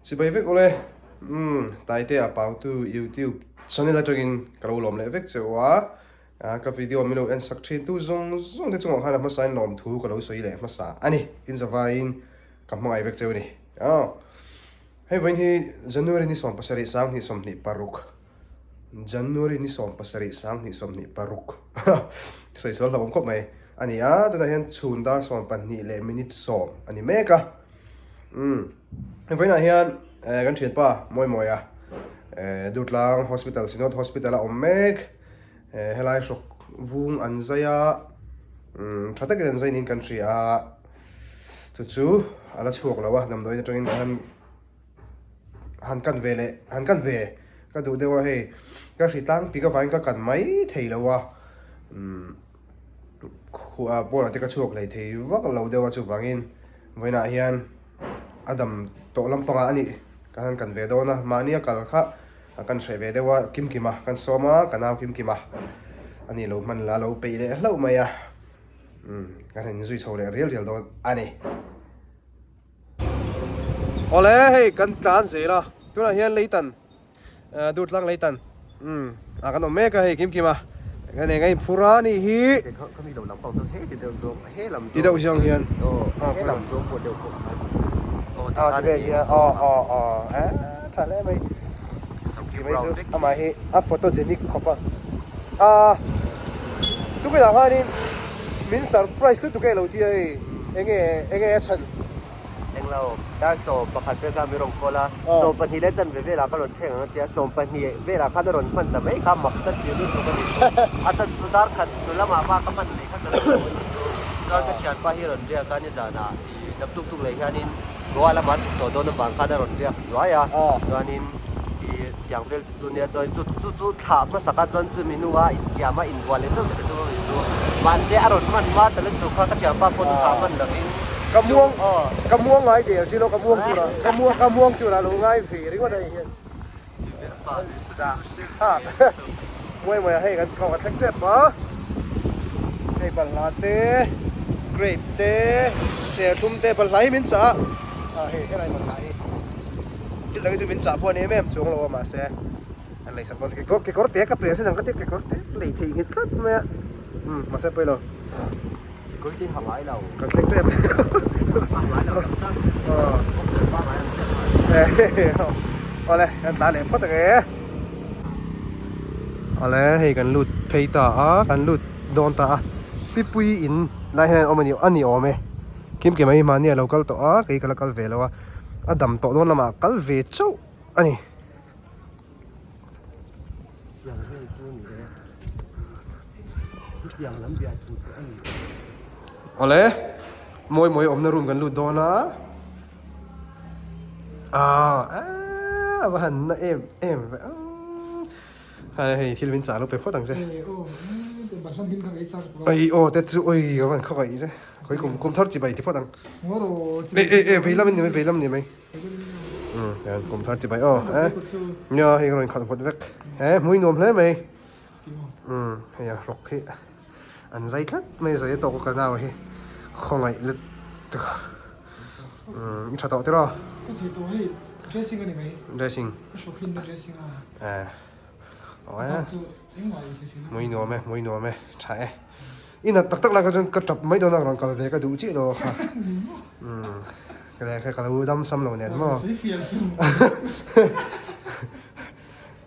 Chibai vek ule umm Taitea Pautu YouTube channel atangin ka lo lawm leh vek che u a, ka video min lo en sak thin tu zawng zawng te chungah khan a hmasa in lawm thu ka lo sawi leh hmasa a ni, in zavaiin ka hmangaih vek che u ni. Hei vawiin hi January ni 17 2026. January ni 17 2026 sawi sual hlauhawm khawp mai a ni a, tunah hian chhun dar 12 leh minute 10 a ni mek a. Umm hei vawiinah hian kan thianpa Mawimawia Durtlang Hospital Synod Hospital a awm mek, helai hrawk vung an zai a, umm tha takin an zai niin kan hria a, chu chu a la chhuak lo a damdawiin atangin khan. han kan ve leh han kan ve ka duh deuh a hei ka hri tlangpik avangin ka kan mai thei lo a umm khuah pawnah te ka chhuak hlei thei vak lo deuh a chuvangin vawiinah hian a dam tawh lampangah a nih ka han kan ve dawn a mahni a kal kha a kan hreh ve deuh a kimkima kan sawm a ka nau kimkima a ni lo hman la lo peih leh hlauh mai a umm kan han inzui chho leh rial rial dawn a ni. Awle hei kan tlan zel a tunah hian leitan Durtlang leitan umm ah kan awm mek a hei kim kim a kan eng a inphur a nih hi ti deuh zawng hian ah ti vel hian aw aw aw eh tha hle mai ti mai chu amah hi a photogenic khawp a ah tukinah khanin Min surprise lutuk e lo tia hei enge enge a chhan. Englo, dar 11 vel khan min rawn call a, 12 leh chanve velah ka rawn thleng ang a tia, 12 velah khan a rawn hman ta mai kha mak ka ti lutuk a ni chu. A chan chu dar khat hnu lamah bak ka hman leh kha ka lo hmu a ni chu. Chuan ka thianpa hi rawn riak a nizanah ih dak tuk tuk leh hianin Goa lamah chhuk tawh dawn avang khan a rawn riak zuai a, chuanin ih tiang vel Chu nia chuan chu chu chu thlah hmasak a chuan chumi hnua insiam a inbual leh chauh te ka tum a ni chu. Mahse a rawn hman hma ta lutuk kha ka thianpa pawh chu thlah hman lovin Ka muang ka muang ngai der si lo ka muang tur a ka muang ka muang tur a lo ngai ve ringawt a ni hian. Zah Muai muai a hei kan kau ka thleng tep a hei balhla te grape te serthlum te balhla hi min chah a ah hei helai balhla hi. Thil dang hi chu min chah pawh a ni em em chuang lo a mahse an lei sak dawn kekawr kekawr te ka ple sin ang ka tia kekawr te ka lei theih nghet tlat mai a umm mahse pawi lo Kekawr te ha ngai lo ka thleng tep ha ngai lo tak tak boxer pa ngai ang chiah kha awle kan tlan leh phawt ang e awle hei kan lut phei ta a kan lut dawn ta a pipui in lai hian awm a ni a ni awm e kim kim a hi mahni a lo kal tawh a kei ka la kal ve lo a. A dam tawh dawn lamah a kal ve chauh a ni. Awle mawi mawi awmna room kan lut dawn a ah a va han na em em ve a hei thil min chah lo pe phawt ang che ai aw te chu oi ka van khaw che. Khawi kum kum thar chibai ti phawt ang. E e e vei lam in ni mai vei lam ni mai. Um hian kum thar chibai aw eh. Nia hei ka rawn khalh vawt vek. Eh hmui nuam hle mai. Um hei a rawk hi an zai tlat mai zai a tawk ka nau hi khawngaih let um i tha tawh tiraw. Ka zai tawh hei dressing a ni mai. Dressing. Ka hrawk hin na dressing a. Eh. Aw eh. Hmui nuam e hmui nuam e tha e. I nat tak tak lai kha chuan ka tap mai dawn a rawn kal ve ka duh chiah lo kha. Umm ka leh kha ka lo dam sam lo nen maw.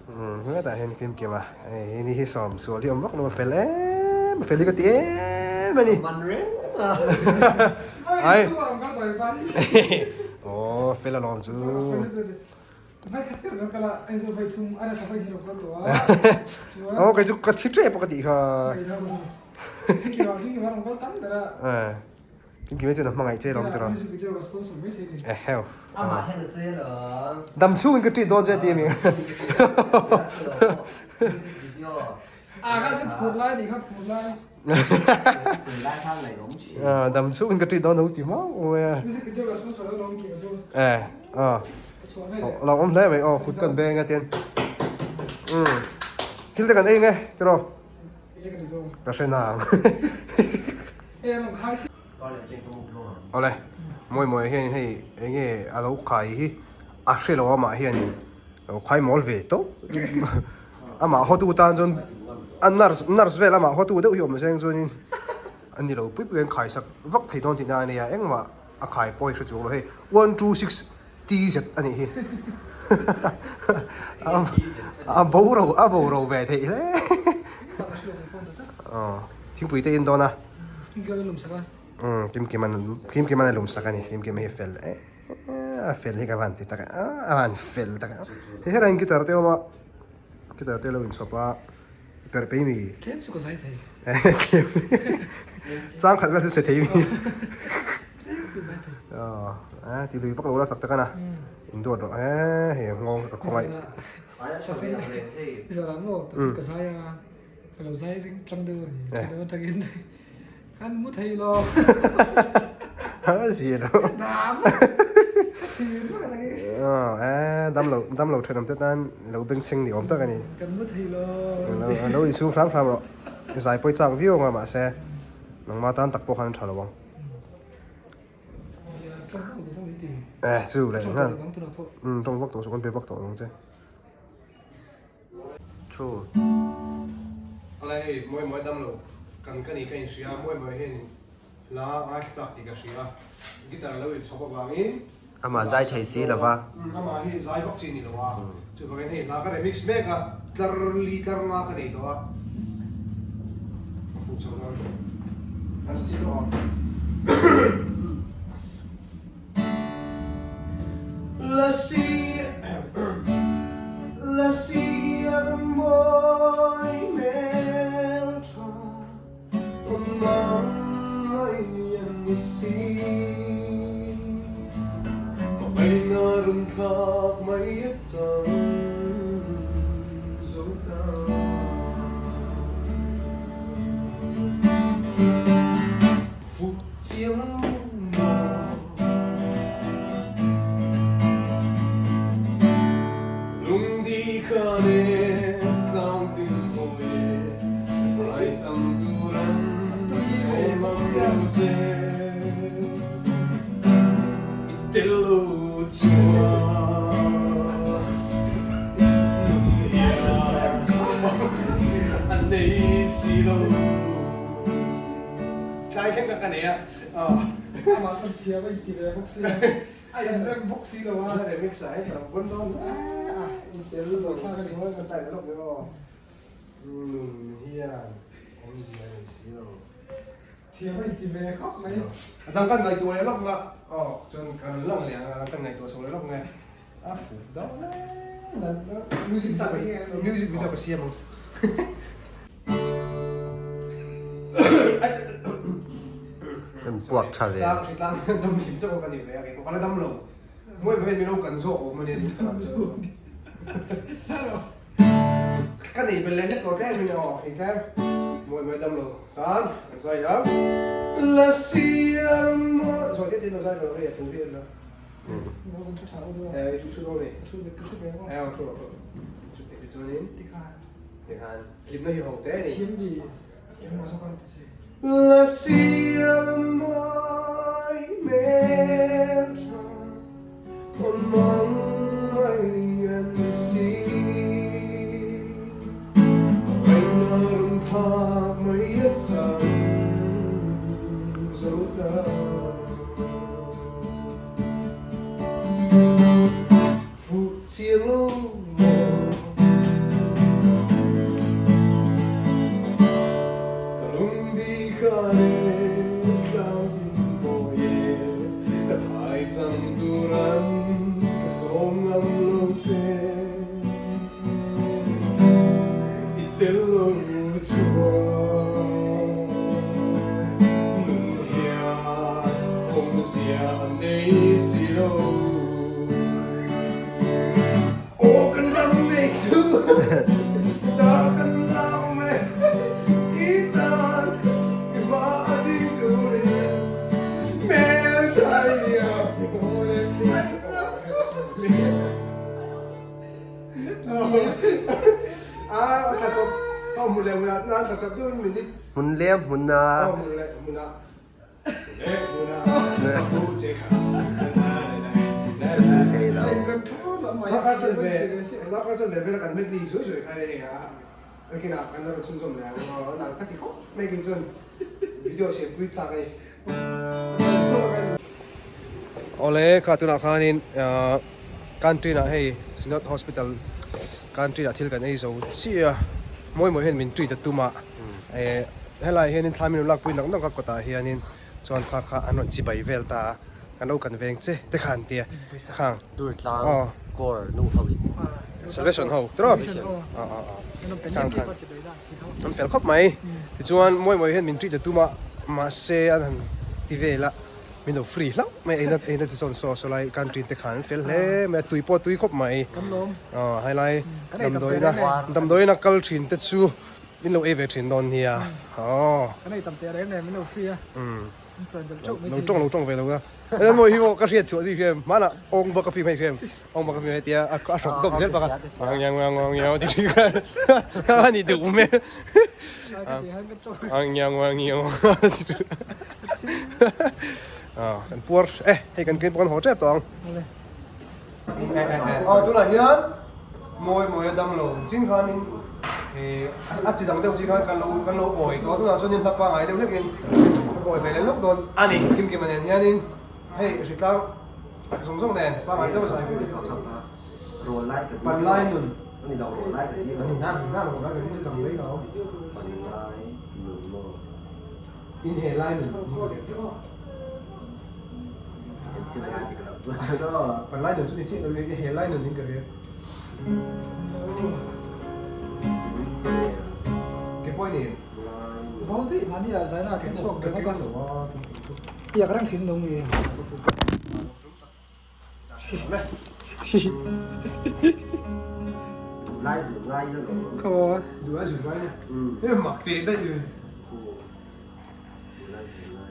Umm hetah hian kim kim a hei ni hi sawm sual hi awm vak lo a fel em a fel hi ka ti em a ni. Man reng a. Ai. Aw fel alawm chu. Vai khat chiah kan kal a, Aizawl vai thum, RS ah vai thum kan kal tawh a, chuan. Aw kei chu ka thi tep a ka tih kha. Kimkima Kimkima rawn kal tam ber a. Eh Kimkima chuan a hmangaih che lawm tiraw. Music video ka sponsor mai thei ni. Eheu. Amah hian a sawi alawm. Dam chhungin ka treat dawn che a ti a mi. Music video. Ah kha chu phur lai nih kha phur lai. Sawi lai kha ngaihawm thin. Ah dam chhungin ka treat dawn lo ti mau mai a. Music video ka sponsor alawm Kimkima chu. Eh ah. Lo awm hle mai aw kut kan beng a tian umm thil te kan ei nge tiraw ka hre nang awle. Mawi mawi hianin hei eng nge a lo khai hi a hre lo amah hianin a lo khai mawl ve tawp amah hawtu tan chuan a nurse nurse vel amah hawtu deuh hi awm seng chuanin a ni lo pui pui an khai sak vak thei dawn tihna a nia engmah a khai pawh hi hre chuang lo hei one two six T zet a nih hi a bo ro a bo ro ve theih hle aw thingpui te in dawn a umm kimkim an kimkim an a lum sak a ni kimkim hi fel em a fel hi ka van ti tak a a van fel tak a hei herah hian guitar te a awm a guitar te a lo inchhawp a perh pei mi tlem chu ka zai thei chang khat vel chu se thei mi. Aw ti lui vak lo la tak tak a na in duat rawh he hei nghawng ka khawngaih ka zai a ka lo zai ring tang deuh a ni tih atangin kan mu thei lo a zia lo dam ka chhir vak a tangin dam lo dam lo thenawm te tan lo bengchheng ni awm tak a ni kan mu thei lo lo insum hram hram rawh zai pawi chak viau ang a mahse nangma tan tak pawh khan a tha lo ang. Eh chu leh nghal um tawng vak tawh suh kan pe vak tawh ang che thu alai hei mawi mawi dam lo kan ka ni ka in hria mawi mawi hian hla ngaithla chak tih ka hria guitar lo in chhawp avangin amah zai thei si lova amah hi zai vak chi ni lo a chuvangin hei hla ka remix mek a tlar li tlar nga ka nei tawh a a fuh chho dawn a sa chi tawh ang Lasi Lasi ang mawi hmel tha Tlai thleng ka ka nei a. Amah kan thiam a inti ve bawk si a, a inrem bawk si lo a. Remix ah hei ka lo vawn dawn a, intel lo chuan kan tai lawk ve aw. Nun hian awmzia a nei si lo. Thiam a inti ve khawp mai. A dang kan ngaihtuah leh lawk nga aw chuan kan rawn lang leh ang a, a dang kan ngaihtuah chho leh lawk nge. A fuh dawn e. Music video music video ka siam ang. Kan puak tha ve. Tlang tlang dam hlim chauh ka ni ve a kei pawh ka la dam lo. Mawi mawi hian min lo kan zawk awm a nia tih ka lam chu. Ka nei bel leh hlek tawh tlem in aw hei tlem mawi mawi dam lo tan kan zai ang. La siam zawi te te in aw zai ve lo hei a thu hi a la. Eh i thu dawn e. Eh aw thu rawh thu rawh. Chu te hi chuanin tikhan hlimna hi ho te a ni. La siam mawi hmel tha. Ka thai chang tur an ka sawm ngam lo che I tel lo chuan nun hian awmzia a nei si lo Aw kan ram nei chu dar kan la awm e I tan i hma a ding turin hmel thlai nia Hmun leh hmun a. Ka tui thei lo. Darkar chanve, darkar chanve vela kan medley zuai zuai kha hei a, nakinah kan la rawn chhunzawm leh ang aw, nang ka ti khawp mai kei chuan video siam pui tlak a ni. Awle kha tunah khanin canteen ah hei Synod Hospital canteen ah thil kan ei zo chiah a, mawi mawi hian min treat a tum a, helaiah hianin thla min rawn lakpui nak nak a kawtah hianin chuan kha kha an rawn chibai vel ta a, kan lo kan veng che te kha an tia khang Durtlang Corps nu ho in. Salvation ho tiraw? Khang khan. An fel khawp mai. Tichuan mawi mawi hian min treat a tum a, mahse an han ti vel a, min lo free hlauh mai eina eina ti sawn saw saw lai country te khan an fel hle mai a, tui pawh a tui khawp mai. Aw helai damdawiina damdawiina kal thin te chu min lo ei ve thin dawn nia. Aw. Lo tawng lo tawng ve lo a. Eng maw hi maw ka hriat chhuah zui hriam hmanah awng bawk a fim hei hriam awng bawk a fim hei tia a hrawk dawp zel bawk a ang ngiang ngiang ngiang ngiang ti thin khan a ni duh hmel ang ngiang ngiang ngiang a kan puar e hei kan kein pawh kan haw tep tawh ang aw tunah hian mawi mawi a dam lo chin khanin a chi dang deuh chi khan kan lo kan lo awi tawh a tunah chuanin hla pangai deuh hlekin kan awi ve leh lawk dawn a ni Kimkima nen hianin hei hritlang zawng zawng nen pangai deuh zai ve Panlai nun ani lo rawn lai ka ti lo ani na na rawn lai ka ti dang mai lo Panlai nun maw in he lai nun Panlai nun chu ni chiah lo i he lai nun in ka hria. Ke pawh i nei em? Bo daih mahni ah zaina ah kan chhuak ve ngawt a. Piak reng thin lo nge.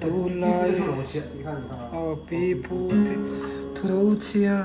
Tunlai pi pu te thurochhia.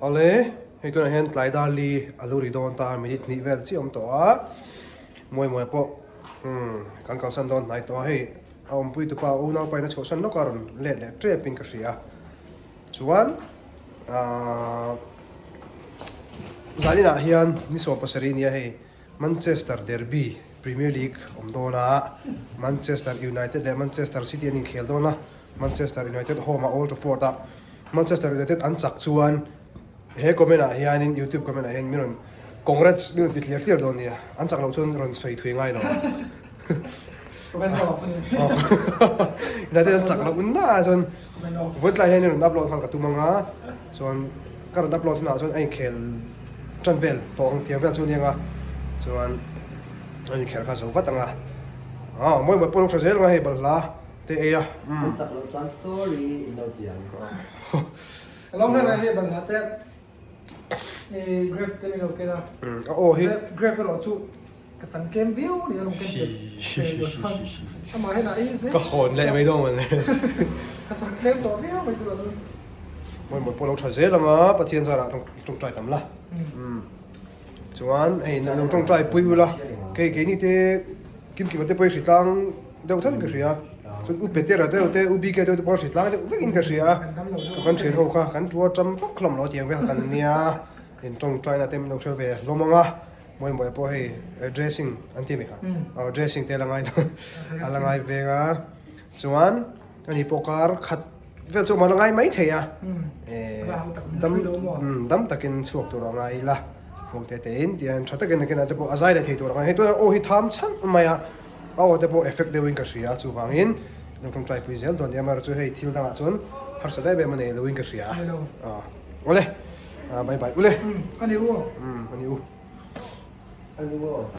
Awle, hei tunah hian tlai dar li a lo ri dawn ta a, minute hnih vel chiah a awm tawh a, mawi mawi pawh umm kan kalsan dawn hnai tawh a, hei a awmpui tupa unau pahin a chhuahsan lawk a rawn let leh tep in ka hria a, chuan ahh zaninah hian ni 70 nia hei. Manchester Derby, Premier League awm dawn a, Manchester United leh Manchester City an inkhel dawn a, Manchester United home ah Old Trafford ah Manchester United an chak chuan he comment ah hianin YouTube comment ah hian min rawn congrats min rawn ti tliar tliar dawn nia, an chak loh chuan rawn sawi thui ngai lo ang. United an chak loh na ah chuan vawi tlai hian rawn upload nghal ka tum ang a, chuan ka rawn upload hunah chuan a inkhel Ṭan vel tawh ang tiang vel chu aniang a, chuan a inkhel kha zo vat ang a, aw mawi mawi pawh an hre zel ang a hei balhla te ei a. An chak loh chuan sorry in lo ti ang. Ka lo hre mai hei balhla te i grape te min lo ken a. A aw hi. Grape erawh chu ka chang tlem viau a ni a rawn ken tel ve lo chuan amah hian a ei zel. Ka hawn leh mai dawn mawle. Ka chang tlem tawh viau mai tur ah chuan. Mawi mawi pawh lo tha zel ang a Pathian zarah tawngtai tam la. Chuan hei lo tawngtai pui ula kei keini te Kimkima te pawh hi hritlang deuh tho in ka hria chuan U Petera deuh te U BK deuh te pawh hritlang deuh vek in ka hria a kan thian ho kha kan tua tam vak hlawm lo tiang vel kan nia in tawngtaina te min lo hre ve hlawm ang a Mawimawia pawh hei dressing an ti a mi kha aw dressing te a la ngai a la ngai veng a chuan ani pawh kar khat vel chu a la ngai mai thei a dam dam takin chhuak tur a ngai ila hmawk te te in tihian tha takin nakinah te pawh a zai leh thei tur a ngai hei tunah aw hi tham chhan mai a a aw te pawh effect deuhin ka hria chuvangin lo tawngtai pui zel dawn nia amaherawhchu hei thil dangah chuan harsa daih em a nei loin ka hria awle bye bye ule ani u ani u ani u.